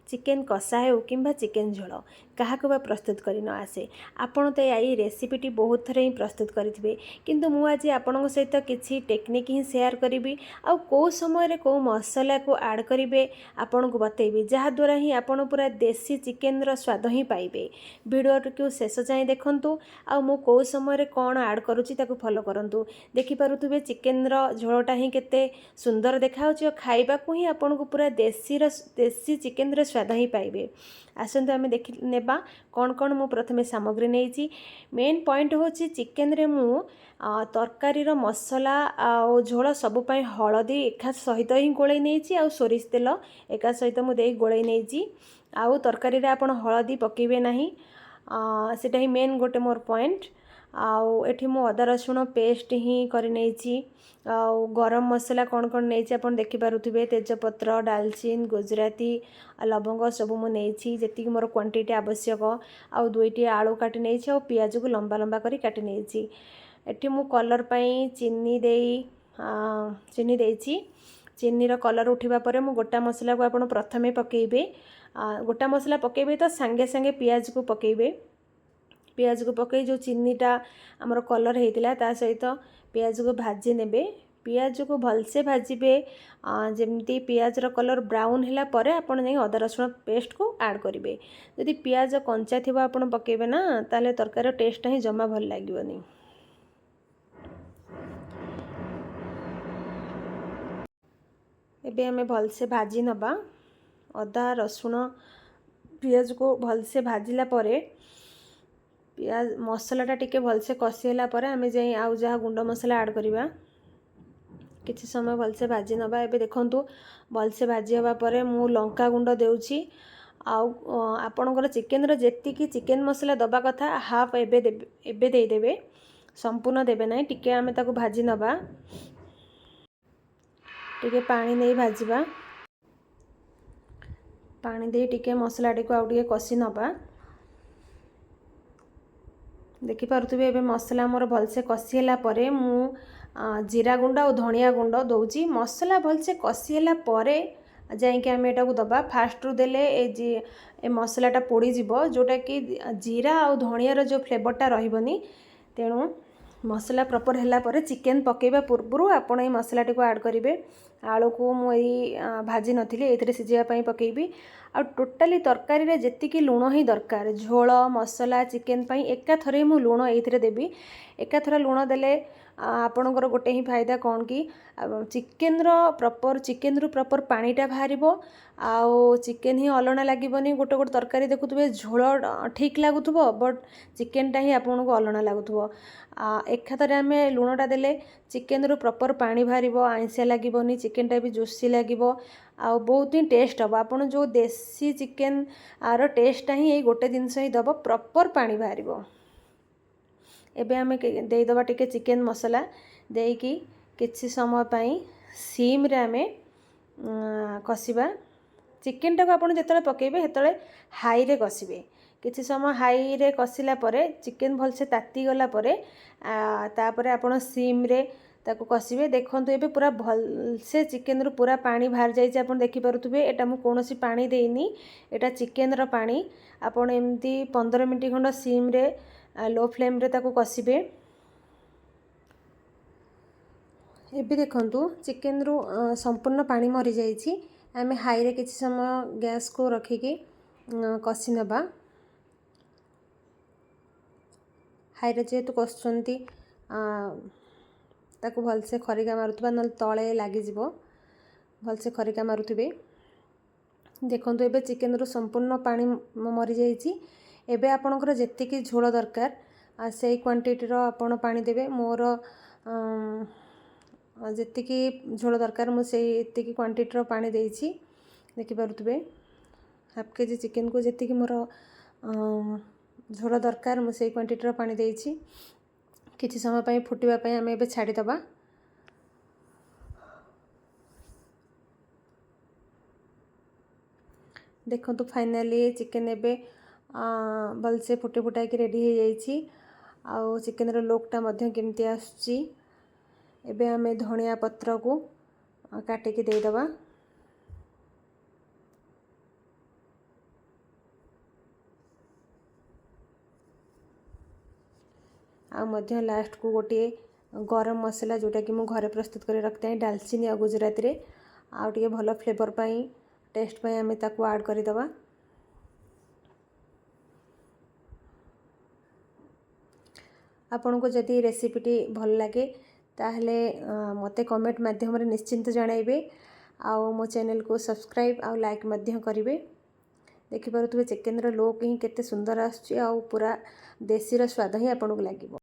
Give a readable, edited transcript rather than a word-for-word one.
Chicken କଷା ହେଉ କିମ୍ବା ଚିକେନ୍ ଝୋଳ, କାହାକୁ ବା ପ୍ରସ୍ତୁତ କରି ନ ଆସେ? ଆପଣ ତ ଏଇ ରେସିପିଟି ବହୁତ ଥର ହିଁ ପ୍ରସ୍ତୁତ କରିଥିବେ, କିନ୍ତୁ ମୁଁ ଆଜି ଆପଣଙ୍କ ସହିତ କିଛି ଟେକ୍ନିକ୍ ହିଁ ସେୟାର କରିବି ଆଉ କେଉଁ ସମୟରେ କେଉଁ ମସଲାକୁ ଆଡ଼୍ କରିବେ ଆପଣଙ୍କୁ ବତେଇବି, ଯାହାଦ୍ୱାରା ହିଁ ଆପଣ ପୁରା ଦେଶୀ ଚିକେନ୍ର ସ୍ୱାଦ ହିଁ ପାଇବେ। ଭିଡ଼ିଓଟିକୁ ଶେଷ ଯାଏଁ ଦେଖନ୍ତୁ ଆଉ ମୁଁ କେଉଁ ସମୟରେ କ'ଣ ଆଡ଼୍ କରୁଛି ତାକୁ ଫଲୋ କରନ୍ତୁ। ଦେଖିପାରୁଥିବେ ଚିକେନ୍ର ଝୋଳଟା ହିଁ କେତେ ସୁନ୍ଦର ଦେଖାହେଉଛି ଆଉ ଖାଇବାକୁ ହିଁ ଆପଣଙ୍କୁ ପୁରା ଦେଶୀ ଚିକେନ୍ର ସ୍ୱାଦ ହିଁ ପାଇବେ। ଆସନ୍ତୁ ଆମେ ଦେଖି ନେବା କ'ଣ କ'ଣ ମୁଁ ପ୍ରଥମେ ସାମଗ୍ରୀ ନେଇଛି। ମେନ୍ ପଏଣ୍ଟ ହେଉଛି ଚିକେନ୍ରେ ମୁଁ ତରକାରୀର ମସଲା ଆଉ ଝୋଳ ସବୁ ପାଇଁ ହଳଦୀ ଏକା ସହିତ ହିଁ ଗୋଳେଇ ନେଇଛି ଆଉ ସୋରିଷ ତେଲ ଏକା ସହିତ ମୁଁ ଦେଇ ଗୋଳେଇ ନେଇଛି। ଆଉ ତରକାରୀରେ ଆପଣ ହଳଦୀ ପକାଇବେ ନାହିଁ, ସେଇଟା ହିଁ ମେନ୍ ଗୋଟେ ମୋର ପଏଣ୍ଟ। ଆଉ ଏଠି ମୁଁ ଅଦା ରସୁଣ ପେଷ୍ଟ ହିଁ କରିନେଇଛି। ଆଉ ଗରମ ମସଲା କ'ଣ କ'ଣ ନେଇଛି ଆପଣ ଦେଖିପାରୁଥିବେ, ତେଜପତ୍ର, ଡାଲଚିନି, ଗୁଜୁରାତି, ଲବଙ୍ଗ ସବୁ ମୁଁ ନେଇଛି ଯେତିକି ମୋର କ୍ୱାଣ୍ଟିଟି ଆବଶ୍ୟକ। ଆଉ 2ଟି ଆଳୁ କାଟି ନେଇଛି ଆଉ ପିଆଜକୁ ଲମ୍ବା ଲମ୍ବା କରି କାଟି ନେଇଛି। ଏଠି ମୁଁ କଲର୍ ପାଇଁ ଚିନି ଦେଇଛି। ଚିନିର କଲର୍ ଉଠିବା ପରେ ମୁଁ ଗୋଟା ମସଲାକୁ ଆପଣ ପ୍ରଥମେ ପକାଇବେ। ଗୋଟା ମସଲା ପକାଇବେ ତ ସାଙ୍ଗେ ସାଙ୍ଗେ ପିଆଜକୁ ପକାଇବେ। ପିଆଜକୁ ପକାଇ ଯେଉଁ ଚିନିଟା ଆମର କଲର୍ ହେଇଥିଲା ତା ସହିତ ପିଆଜକୁ ଭାଜି ନେବେ। ପିଆଜକୁ ଭଲସେ ଭାଜିବେ, ଯେମିତି ପିଆଜର କଲର୍ ବ୍ରାଉନ୍ ହେଲା ପରେ ଆପଣ ଯାଇ ଅଦା ରସୁଣ ପେଷ୍ଟକୁ ଆଡ଼୍ କରିବେ। ଯଦି ପିଆଜ କଞ୍ଚା ଥିବ ଆପଣ ପକାଇବେ ନା, ତାହେଲେ ତରକାରୀର ଟେଷ୍ଟଟା ହିଁ ଜମା ଭଲ ଲାଗିବନି। ଏବେ ଆମେ ଭଲସେ ଭାଜି ନେବା। ଅଦା ରସୁଣ ପିଆଜକୁ ଭଲସେ ଭାଜିଲା ପରେ ପିଆଜ ମସଲାଟା ଟିକେ ଭଲସେ କଷି ହେଲା ପରେ ଆମେ ଯାଇ ଆଉ ଯାହା ଗୁଣ୍ଡ ମସଲା ଆଡ଼୍ କରିବା। କିଛି ସମୟ ଭଲସେ ଭାଜି ନେବା। ଏବେ ଦେଖନ୍ତୁ ଭଲସେ ଭାଜି ହେବା ପରେ ମୁଁ ଲଙ୍କା ଗୁଣ୍ଡ ଦେଉଛି। ଆଉ ଆପଣଙ୍କର ଚିକେନ୍ର ଯେତିକି ଚିକେନ୍ ମସଲା ଦେବା କଥା ହାଫ୍ ଏବେ ଦେଇଦେବେ, ସମ୍ପୂର୍ଣ୍ଣ ଦେବେ ନାହିଁ। ଟିକେ ଆମେ ତାକୁ ଭାଜି ନେବା, ଟିକେ ପାଣି ନେଇ ଭାଜିବା। ପାଣି ଦେଇ ଟିକେ ମସଲାଟିକୁ ଆଉ ଟିକେ କଷି ନେବା। ଦେଖିପାରୁଥିବେ ଏବେ ମସଲା ମୋର ଭଲସେ କଷି ହେଲା ପରେ ମୁଁ ଜିରା ଗୁଣ୍ଡ ଆଉ ଧନିଆ ଗୁଣ୍ଡ ଦେଉଛି। ମସଲା ଭଲସେ କଷି ହେଲା ପରେ ଯାଇକି ଆମେ ଏଟାକୁ ଦେବା। ଫାଷ୍ଟରୁ ଦେଲେ ଏ ମସଲାଟା ପୋଡ଼ିଯିବ, ଯେଉଁଟାକି ଜିରା ଆଉ ଧନିଆର ଯେଉଁ ଫ୍ଲେଭରଟା ରହିବନି। ତେଣୁ ମସଲା ପ୍ରପର୍ ହେଲା ପରେ ଚିକେନ୍ ପକାଇବା ପୂର୍ବରୁ ଆପଣ ଏଇ ମସଲାଟିକୁ ଆଡ଼୍ କରିବେ। ଆଳୁକୁ ମୁଁ ଏଇ ଭାଜି ନଥିଲି, ଏଇଥିରେ ସିଝିବା ପାଇଁ ପକାଇବି। ଆଉ ଟୋଟାଲି ତରକାରୀରେ ଯେତିକି ଲୁଣ ହିଁ ଦରକାର, ଝୋଳ ମସଲା ଚିକେନ୍ ପାଇଁ ଏକାଥରେ ମୁଁ ଲୁଣ ଏଇଥିରେ ଦେବି। ଏକାଥରେ ଲୁଣ ଦେଲେ ଆପଣଙ୍କର ଗୋଟେ ହିଁ ଫାଇଦା କ'ଣ କି ଚିକେନ୍ରୁ ପ୍ରପର୍ ପାଣିଟା ବାହାରିବ ଆଉ ଚିକେନ୍ ହିଁ ଅଲଣା ଲାଗିବନି। ଗୋଟେ ଗୋଟେ ତରକାରୀ ଦେଖୁଥିବେ ଝୋଳ ଠିକ୍ ଲାଗୁଥିବ, ବଟ୍ ଚିକେନ୍ଟା ହିଁ ଆପଣଙ୍କୁ ଅଲଣା ଲାଗୁଥିବ। ଏକାଥରେ ଆମେ ଲୁଣଟା ଦେଲେ ଚିକେନ୍ରୁ ପ୍ରପର୍ ପାଣି ବାହାରିବ, ଆଇଁଷିଆ ଲାଗିବନି, ଚିକେନ୍ଟା ବି ଜୁସି ଲାଗିବ ଆଉ ବହୁତ ହିଁ ଟେଷ୍ଟ ହେବ। ଆପଣ ଯେଉଁ ଦେଶୀ ଚିକେନ୍ ଆର ଟେଷ୍ଟଟା ହିଁ ଏଇ ଗୋଟେ ଜିନିଷ ହିଁ ଦେବ, ପ୍ରପର୍ ପାଣି ବାହାରିବ। ଏବେ ଆମେ ଦେଇଦେବା ଟିକେ ଚିକେନ୍ ମସଲା। ଦେଇକି କିଛି ସମୟ ପାଇଁ ସିମ୍ରେ ଆମେ କଷିବା। ଚିକେନ୍ଟାକୁ ଆପଣ ଯେତେବେଳେ ପକାଇବେ ସେତେବେଳେ ହାଇରେ କଷିବେ। କିଛି ସମୟ ହାଇରେ କଷିଲା ପରେ ଚିକେନ୍ ଭଲସେ ତାତିଗଲା ପରେ ତାପରେ ଆପଣ ସିମ୍ରେ ତାକୁ କଷିବେ। ଦେଖନ୍ତୁ ଏବେ ପୁରା ଭଲସେ ଚିକେନ୍ରୁ ପୁରା ପାଣି ବାହାରି ଯାଇଛି, ଆପଣ ଦେଖିପାରୁଥିବେ। ଏଇଟା ମୁଁ କୌଣସି ପାଣି ଦେଇନି, ଏଇଟା ଚିକେନ୍ର ପାଣି। ଆପଣ ଏମିତି 15 ମିନିଟ୍ ଖଣ୍ଡ ସିମ୍ରେ ଲୋ ଫ୍ଲେମ୍ରେ ତାକୁ କଷିବେ। ଏବେ ଦେଖନ୍ତୁ ଚିକେନ୍ରୁ ସମ୍ପୂର୍ଣ୍ଣ ପାଣି ମରିଯାଇଛି। ଆମେ ହାଇରେ କିଛି ସମୟ ଗ୍ୟାସ୍କୁ ରଖିକି କଷି ନେବା। ହାଇରେ ଯେହେତୁ କଷୁଛନ୍ତି ତାକୁ ଭଲସେ ଖରିକା ମାରୁଥିବା, ନହେଲେ ତଳେ ଲାଗିଯିବ। ଭଲସେ ଖରିକା ମାରୁଥିବେ। ଦେଖନ୍ତୁ ଏବେ ଚିକେନ୍ରୁ ସମ୍ପୂର୍ଣ୍ଣ ପାଣି ମରିଯାଇଛି। ଏବେ ଆପଣଙ୍କର ଯେତିକି ଝୋଳ ଦରକାର ସେଇ କ୍ୱାଣ୍ଟିଟିର ଆପଣ ପାଣି ଦେବେ। ମୋର ଯେତିକି ଝୋଳ ଦରକାର ମୁଁ ସେଇ ଏତିକି କ୍ୱାଣ୍ଟିଟିର ପାଣି ଦେଇଛି। ଦେଖିପାରୁଥିବେ ହାଫ୍ କେଜି ଚିକେନ୍କୁ ଯେତିକି ମୋର ଝୋଳ ଦରକାର ମୁଁ ସେଇ କ୍ୱାଣ୍ଟିଟିର ପାଣି ଦେଇଛି। କିଛି ସମୟ ପାଇଁ ଫୁଟିବା ପାଇଁ ଆମେ ଏବେ ଛାଡ଼ିଦେବା। ଦେଖନ୍ତୁ ଫାଇନାଲି ଚିକେନ୍ ଏବେ ଭଲସେ ଫୁଟି ଫୁଟାଇକି ରେଡ଼ି ହେଇଯାଇଛି। ଆଉ ଚିକେନ୍ର ଲୁକ୍ଟା ମଧ୍ୟ କେମିତି ଆସୁଛି। ଏବେ ଆମେ ଧନିଆ ପତ୍ରକୁ କାଟିକି ଦେଇଦେବା। ଆଉ ମଧ୍ୟ ଲାଷ୍ଟକୁ ଗୋଟିଏ ଗରମ ମସଲା, ଯେଉଁଟାକି ମୁଁ ଘରେ ପ୍ରସ୍ତୁତ କରି ରଖିଥାଏ, ଡାଲଚିନି ଆଉ ଗୁଜୁରାତିରେ, ଆଉ ଟିକେ ଭଲ ଫ୍ଲେଭର୍ ପାଇଁ, ଟେଷ୍ଟ ପାଇଁ ଆମେ ତାକୁ ଆଡ଼୍ କରିଦେବା। ଆପଣଙ୍କୁ ଯଦି ରେସିପିଟି ଭଲ ଲାଗେ, ତାହେଲେ ମୋତେ କମେଣ୍ଟ ମାଧ୍ୟମରେ ନିଶ୍ଚିନ୍ତ ଜଣାଇବେ ଆଉ ମୋ ଚ୍ୟାନେଲକୁ ସବସ୍କ୍ରାଇବ୍ ଆଉ ଲାଇକ୍ ମଧ୍ୟ କରିବେ। ଦେଖିପାରୁଥିବେ, ଚିକେନର ଲୁକ୍ ହିଁ କେତେ ସୁନ୍ଦର ଆସୁଛି ଆଉ ପୁରା ଦେଶୀର ସ୍ୱାଦ ହିଁ ଆପଣଙ୍କୁ ଲାଗିବ।